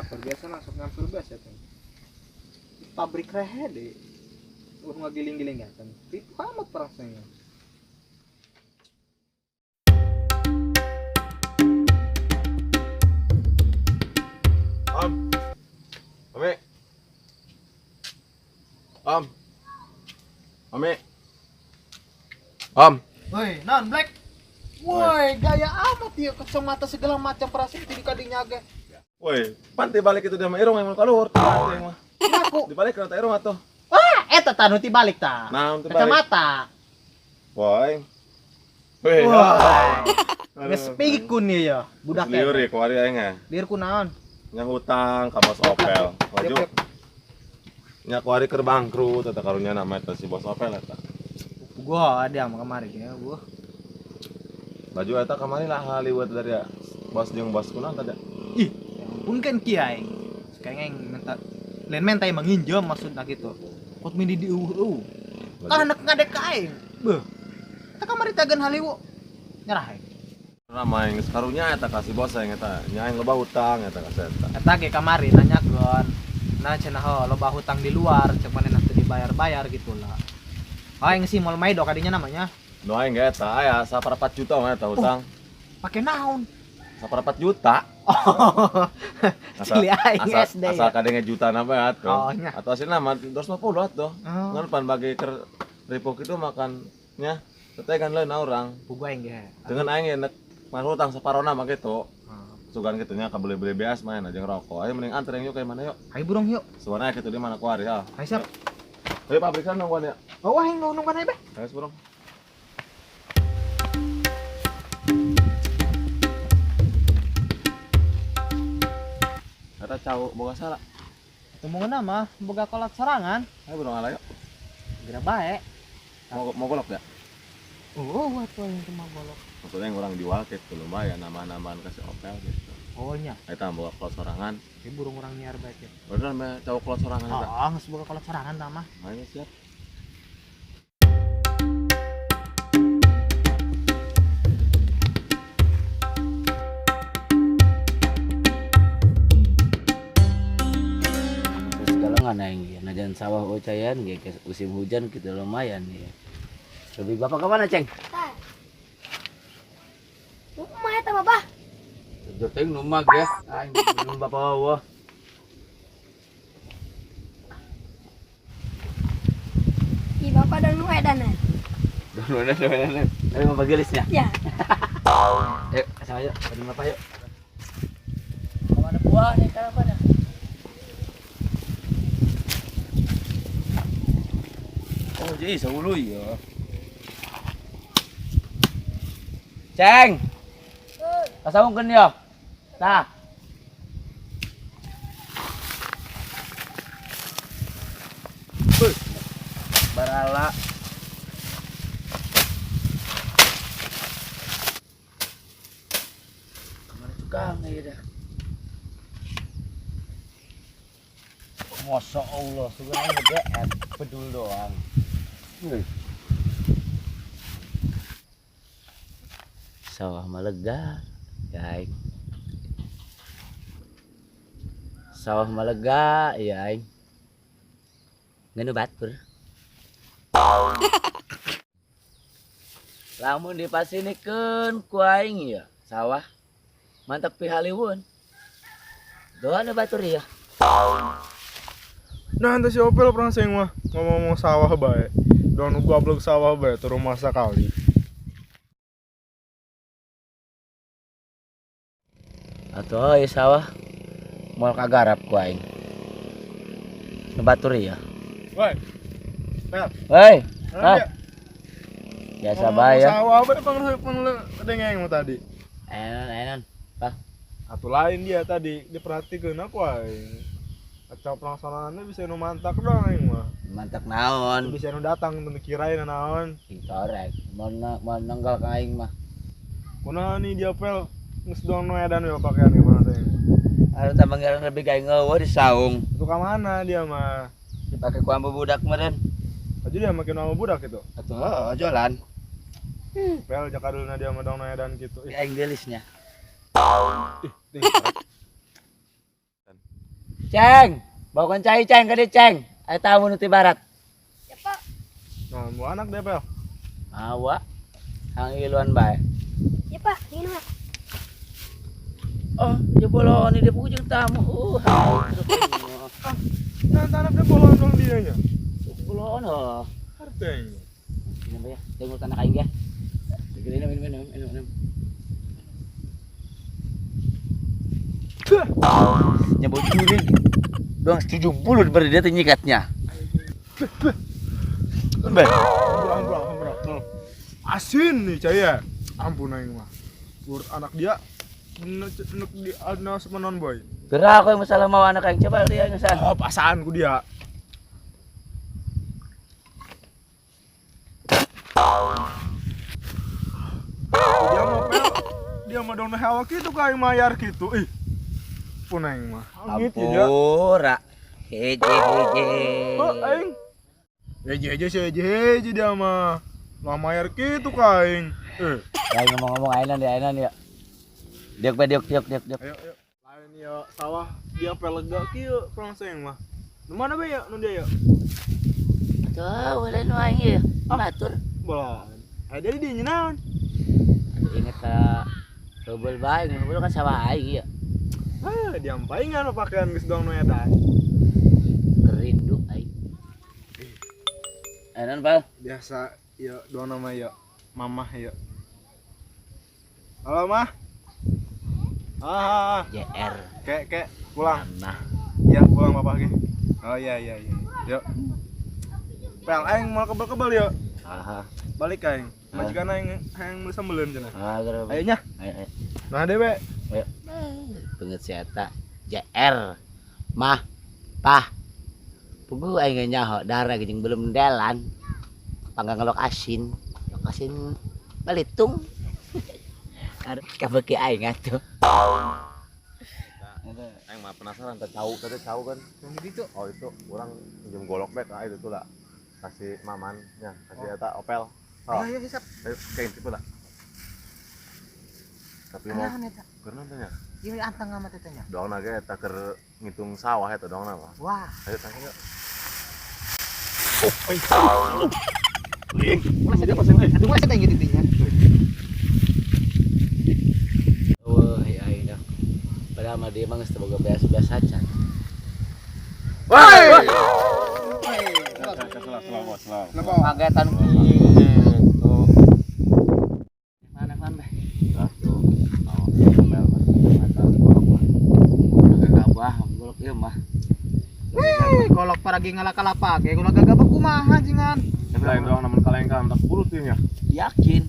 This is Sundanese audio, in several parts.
Luar biasa masuk ngampil biasa tuh. Pabrik rehe deh. Urang ngagiling-giling ya kan. Ribu amat perasaannya. Om. Ame. Om. Ame. Om. Woi, non Black. Woi, gaya amat ya kacamata segala macam perasaan itu dikadinya ge. Woi, pantai balik itu dia mah irung yang keluar. Mah. Aku dibalik kana irung atuh. Wah, eta tah nu tibalik tah. Nah, tibalik. Kacamata. Woi. Woi. Wah. Geus pikun ieu ya, budak liur ya kuari aing ya. Liur kunaon? Nya hutang ka bos Opel. Maju. Nya kuari keur bangkrut eta karunya nama eta si bos Opel eta. Gua ada sama kamari ya, gua. Baju eta kamari lah liwat dari ya. Bos jeung bos kunaon tadi. Ih, ya ampun kan kiai. Sekarang aing minta lain menta emang nginjem maksudna gitu. Kot mindi dieueuh. Kan anak ngadek ka aing. Beuh. Eta kamari tagan haliwu. Nyerah aing. Nama aing geus karunya eta ka si bos aing eta. Nya aing loba hutang eta ka eta. Eta ge kamari nanyakeun. Nah cenah ho loba hutang di luar, cek manehna teu dibayar-bayar gitu lah. Aing sih moal maido kadinya namanya. Nu aing ge eta aya 1,4 juta mah eta hutang. Oh, pake naon? 1,4 juta. Oh. Cili aing SD. Asal kadenge juta napa ya atuh. Oh, nya. Atau aslinya mah 250 atuh. Oh. Ngan pan bagi keur ripuh kitu makannya teh kan lain urang. Pugu aing ge. Dengan aing enak mah hutang saparona mah kitu. Sugan kitu nya kabeli-beli beas main aja ngerokok. Ayo mending anter yuk kayak mana yuk. Ayo burung yuk. Sugan aya kitu di mana kuari ya. Ayo siap. Ayo pabrikan nungguan ya. Oh, aing nungguan aja be. Ayo burung. Eta cau boga salah. Temu mah boga kolot sorangan. Ayo burung ala yuk. Geura bae. Mau golok ya? Oh, atuh yang teu golok. Maksudnya yang orang jual gitu lumayan nambah-nambahan kasih Opel gitu. Oh nya. Eta boga kolot sorangan. Ini burung orang nyiar bae ya. Bener mah cau kolot sorangan eta. Oh, geus boga kolot sorangan tah mah. Ayo siap. Aing ya, najan sawah ocayan ge musim hujan gitu lumayan ya. Lebih bapak kemana, Ceng? Tah. Rumah eta mah, Bah. Joteng numag ya. Aing belum bapak wah. Ih, bapak dan nu edan. Dan nu edan. Tapi mau bagelisnya? Ya. Ayo, sama yuk, badan bapak yuk. Kemana buah nih kalau pada? Oh, jadi sahulu ya. Ceng. Pasangkeun ya. Nah. Barala. Kemana tukang ya dah. Masya Allah, sebenarnya GF pedul doang. Sawah malega, ya aing. Sawah malega, ya aing. Ngenu batur. Lamun dipasinikeun ku aing ya, sawah mantap pihaliwon. Doa nu batur ya. Nah, ente si Opel pernah sing mah ngomong-ngomong sawah bae. Doang nu goblok sawah bae turun masa kali. Atuh ya sawah moal kagarap ku aing. Nu batur ya. Woi. Pel. Woi. Ah. Biasa bae ya. Sawah bae pang dengeng mah tadi. Enon, Pak. Atuh lain dia tadi diperhatikeun aku aing. Acau pelaksanaannya bisa nu mantak dong aing mah. Mantak naon? Bisa nu datang nu kirain naon. Sing torek, mau nenggal ka aing mah. Kunaon nih dia pel geus doang nu edan we pakaian ge mana teh. Ada tambah ngaran lebih gawe ngeueuh di saung. Itu ka mana dia mah? Dipake ku ambu budak meureun. Aja dia makin sama budak gitu. Atuh heuh jolan. Pel jakadulna dia mah dong nu edan kitu. Aing gelisnya. Ih, Ceng, bawakan cai ceng ka dieu ceng. Aya tamu nu ti barat. Ya pak. Nah, mau anak dia pel. Awa. Hang iluan bae. Ya pak, ini mah. Oh, dia bolon dia pujung tamu. Nah, anak dia bolon dong dia nya. Bolon oh. Harteng. Ini ya, tengok tanah aing ya. Segini minum minum minum minum. Nyebut juring. Doang 70 berarti dia nyikatnya. Be. Ampun. Asin nih caya. Ampun aing mah. Urut anak dia bener di ana semenon boy. Gerak aku yang masalah mau anak aing coba dia ngesan. Oh, pasangan ku dia. Dia mah dia mah dong hawa kitu ka aing mayar kitu. Ih. Pun aing mah. Ampura. Heje heje. Oh, aing. Heje heje sih heje heje dia mah. Lah mayar kitu ka aing. Lain ngomong-ngomong ainan ya ainan ya. Diok bae diok diok diok diok. Ayo ayo. Lain ya sawah dia pelega kieu prangseng mah. Nu mana bae ya nu dia ya? Atuh lain nu aing ya. Batur. Bola. Aya dia di naon? Ingat ka dobel bae, ngobrol kan sawah aing ya. Ah, diampaingan pakaian geus dong nu eta. Kerindu aing. Ainan pal. Biasa ya dong nama ya mamah ya. Halo mah. Ah, JR. Kek pulang. Nah. Ya, pulang bapak ke. Oh iya iya iya. Yuk. Pel aing mau kebel-kebel yuk. Aha. Balik aing. Majikan aing hayang meuli sambeleun cenah. Ah, geura. Ayo nya. Ayo ayo. Nah dewe. Ayo. Banget si eta JR. Mah. Pah. Puguh aing nyaho darah jeung belum delan. Panggang lok asin. Lok asin balitung. Kabeki aing atuh. Aing mah penasaran teh cau teh cau kan. Yang itu. Oh itu urang pinjem golok bae ka itu tuh lah. Kasih maman nya, kasih eta opel. Oh. Ayo hisap. Ayo kayak gitu lah. Tapi mau keur naon teh nya? Ieu anteng amat eta nya. Doang ge eta keur ngitung sawah eta doang mah. Wah. Ayo tanya yuk. Oh, ling. Aduh, masa teh gitu nya. Wah, aing dah. Padahal mah dia mah geus teu boga beas-beas acan. Woi. Salah. Kagetan gitu. Mana kan beh? Gabah, golok ieu mah. Golok paragi ngalakalapa ge ulah gagabah kumaha jingan. Lain doang namun kalengkan tak burut nya. Yakin.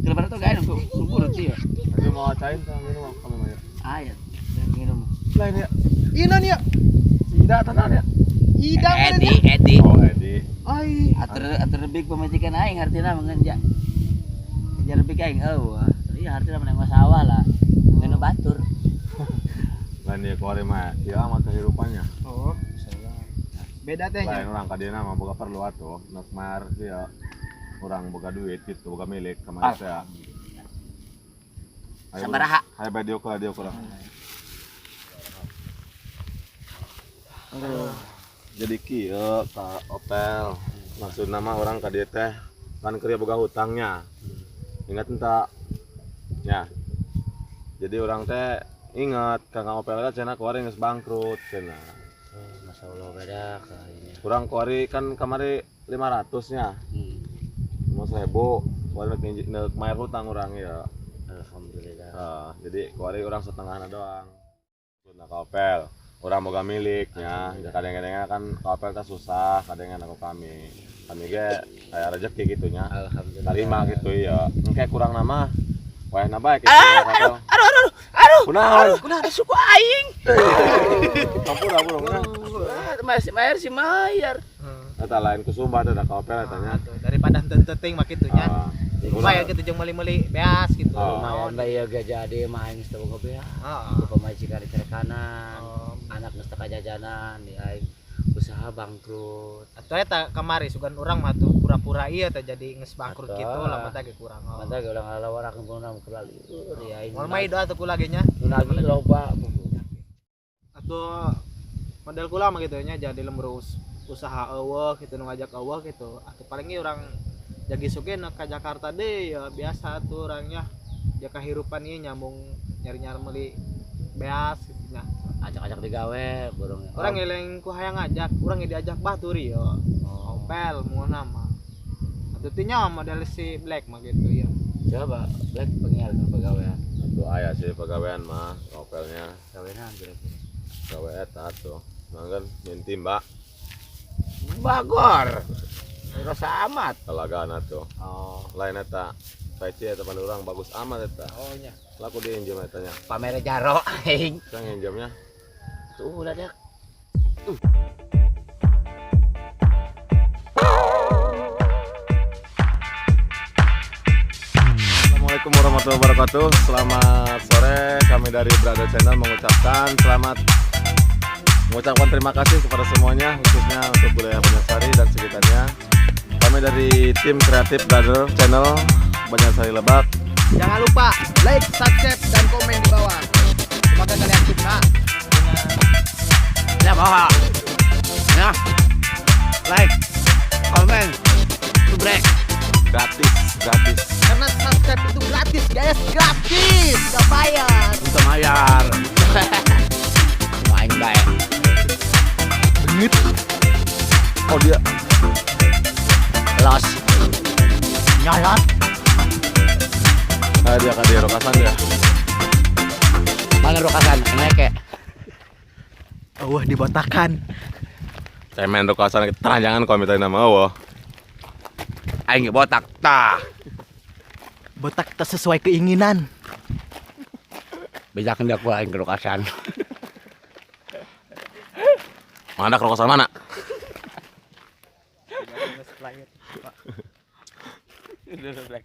Kalau tuh gaen burut ieu. Tapi mau cain sama minum kami mah ya. Aya, minum. Lain ya. Ieu naon ya? Ida tenan ya. Ida Edi, Edi. Oh, Edi. Ai, atur big pemajikan aing hartina mengenja. Kejar big aing eueuh. Iya hartina meneng sawah lah. Ngenu batur. Lain dia kuari mah, ieu amat kehidupannya. Oh, beda teh nya. Lain urang ka dieuna mah boga perlu atuh, nek mar ieu urang boga duit gitu, boga milik ka manusia. Sabaraha? Ayo bae diuk lah, diuk lah. Jadi kieu ka opel. Maksudna mah urang ka dieu teh kan keur boga hutangnya. Ingat entah ya. Jadi urang teh ingat Kang Opel eta cenah kuari geus bangkrut cenah. Masyaallah beda kayaknya. Kurang kuari kan kamari 500 nya. Mau 1000 kuari nek mayar hutang urang ya. Alhamdulillah. Jadi kuari urang setengahna doang. Nah ka Opel urang boga miliknya, kadang-kadang kan ka Opel teh susah, kadang aku kami. Kami ge aya rezeki gitu nya. Alhamdulillah. Tarima gitu ya. Engke kurang nama wayahna bae kitu. Aduh, aduh, aduh. Kunaon? Kunaon suku aing. Ampun, ampun, ampun. Masih bayar si mayar. Eta lain kusumba eta ka Opel eta nya. Daripada henteu teuting mah kitu nya. Lumayan gitu jeung meuli-meuli beas gitu. Lumayan bae ya jadi mah aing geus teu boga beas. Heeh. Pamajikan dicerekanan, anak geus teu kajajanan, di aing usaha bangkrut. Atuh eta kamari sugan urang mah tuh pura-pura ieu teh jadi geus bangkrut Atuh. gitu lamun teh ge kurang. Mantap ge ulah ngalawar aku pun keur lieur ya aing. Moal mah doa tuh kula ge nya. Nu nagih loba buku. Atau model kula mah gitu nya jadi lembur usaha eueuh gitu nu ngajak eueuh gitu. Atau paling ge urang jagi suge nu ka Jakarta deh ya biasa tuh orangnya. Ya kehirupan ieu nyambung nyari-nyari meuli beas gitu nya. Ajak-ajak digawe burung. Urang ngeleng ku hayang ngajak, urang ge diajak batur ieu. Oh. Opel mun nama. Atuh teh nya model si Black mah gitu ya. Coba Black pengial nu pagawean. Atuh aya sih pagawean mah opelnya. Gawean kira-kira. Gawe eta atuh. Manggan minti mbak. Bagor. Rasa amat. Talagan atuh. Oh. Lain eta. Peci eta pan urang bagus amat eta. Oh nya. Laku diinjem eta nya. Pamere jaro aing. Saya nginjemnya. Tuh udah dek. Assalamualaikum warahmatullahi wabarakatuh. Selamat sore, kami dari Brother Channel mengucapkan selamat, mengucapkan terima kasih kepada semuanya, khususnya untuk wilayah Banjarsari dan sekitarnya. Kami dari tim kreatif Brother Channel Banjarsari Lebak. Jangan lupa like, subscribe, dan komen di bawah. Semoga kalian suka dengan Ya bawa. Ya. Like, komen, subrek. Gratis, gratis. Karena subscribe itu gratis guys, gratis, gak bayar. Untuk bayar. Main baik. Bengit. Oh dia. Los. Nyolot. Ah, dia kan dia rokasan dia. Mana rokasan? Enak ya. Wah dibotakan. Cemen rokasan teranjangan kalau minta nama Allah. Aing botak tah. Botak tak sesuai keinginan. Bejakan dia ku aing ke rokasan. Mana rokasan mana? Udah, Black.